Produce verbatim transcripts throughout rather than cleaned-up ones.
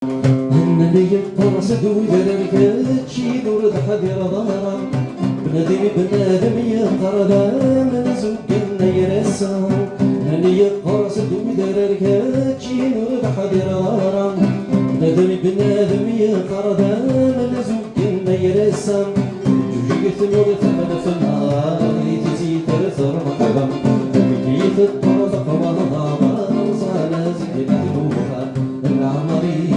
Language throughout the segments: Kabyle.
Nnan-iyi qqers-d wid ara keččin ur d-ḥdireḍ ara. Bnadem i bnadem yeqqar d amenzu n yir-asen. Nnan-iyi qqers-d wid ara keččin ur d-ḥdireḍ ara. Bnadem i bnadem yeqqar d amenzu n yir-asen. Ǧuǧget tmurt am lefnar, di tizit ar termeḥba. Amek i teṭṭerḍeq waḍar, ẓan azgen at luxan. Leɛmer-iw,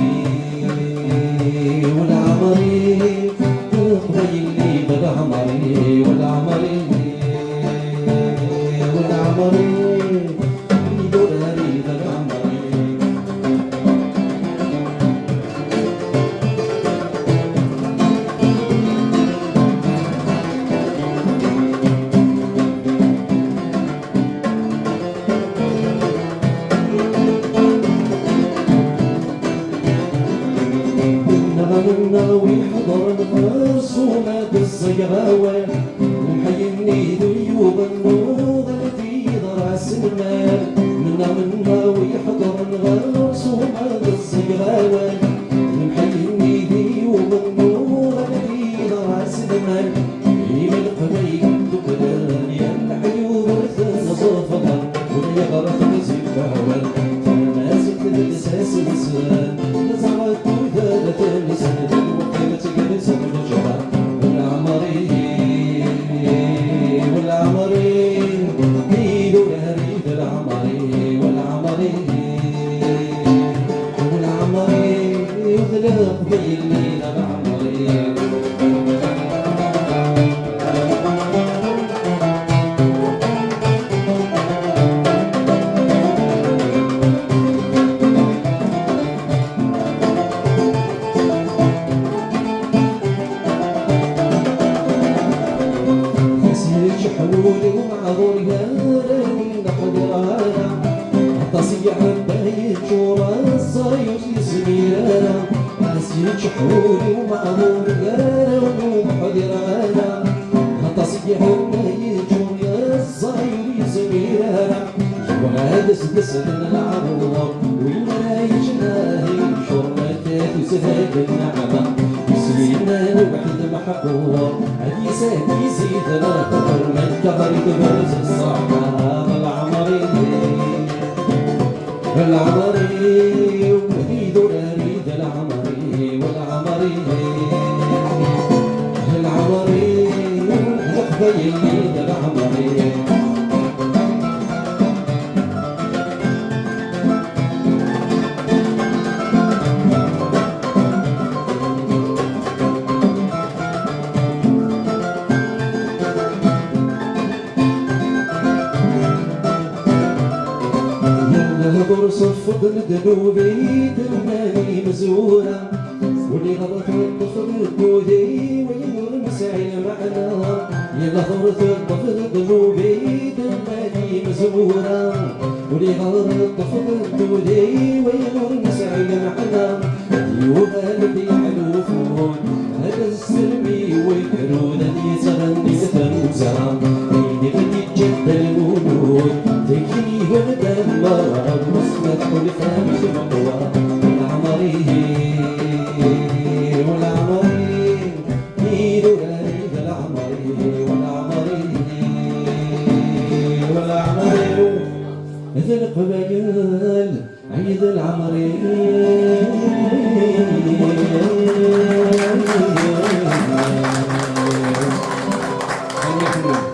leɛmer-iw, Leqbayel-iw d leɛmer-iw, leɛmer-iw, leɛmer-iw, idurar-iw d leɛmer-iw. Nneɣ, nneɣ wi ḥeḍren ɣer ṣṣuma d-ẓẓgeɣ awal. Lemḥey-nni d uyyuḍ nnuḍ ad yeḍra s lmal. Mennaɣ, mennaɣ wi ḥeḍren ɣer ṣṣuma d-ẓẓgeɣ awal. Lemḥey-nni d uyyuḍ nnuḍ ad yeḍra s lmal. Imi Leqbayel dduklen, yal leḥyuḍ ur ten-ẓefḍen, win yeɣra tmazit d ahwal, tamaziɣt d lsas-nsen, neẓra tudert-nsen, d lweqt i tt-gelsen leǧwar. Leɛmer-iw, leɛmer-iw, idurar-iw d leɛmer-iw, leɛmer-iw, leɛmer-iw, d Leqbayel-iw d leɛmer-iw. As yeččeḥ wul-iw maɛḍur gar-awen ur ḥdireɣ ara. Aṭas i iɛedda yeččur ẓẓay ur yezmir ara. As yeččeḥ wul-iw maɛḍur gar-awen ur ḥdireɣ ara. Aṭas i iɛedda yeččur ẓẓay ur yezmir ara. Yebɣa ad as-d-slen leɛrur, win ara yeččen ahi yecur akka tusa deg nneɛma. Iswi-nni lweḥid meḥqur, ad yis-, ad yizid lxeṭṭur, ma nekka ɣer i tberz ṣṣeḥḥa. Leɛmer-iw, leɛmer-iw, d idurar-iw d leɛmer-iw, leɛmer-iw, leɛmer-iw, d Leqbayel-iw d leɛmer-iw. Yal lehdur seffḍen ddnub i d-nnan imezwura. Ur iɣelṭ ṭṭef deg wudi wayen ur nesɛi lmeɛna. Yal lehdur teṭṭef ddnub i d-nnan imezwura. Ur iɣelṭ ṭṭef deg wudi wayen ur nesɛi lmeɛna. Yuɣal-d yeḥlufu, ad as-sel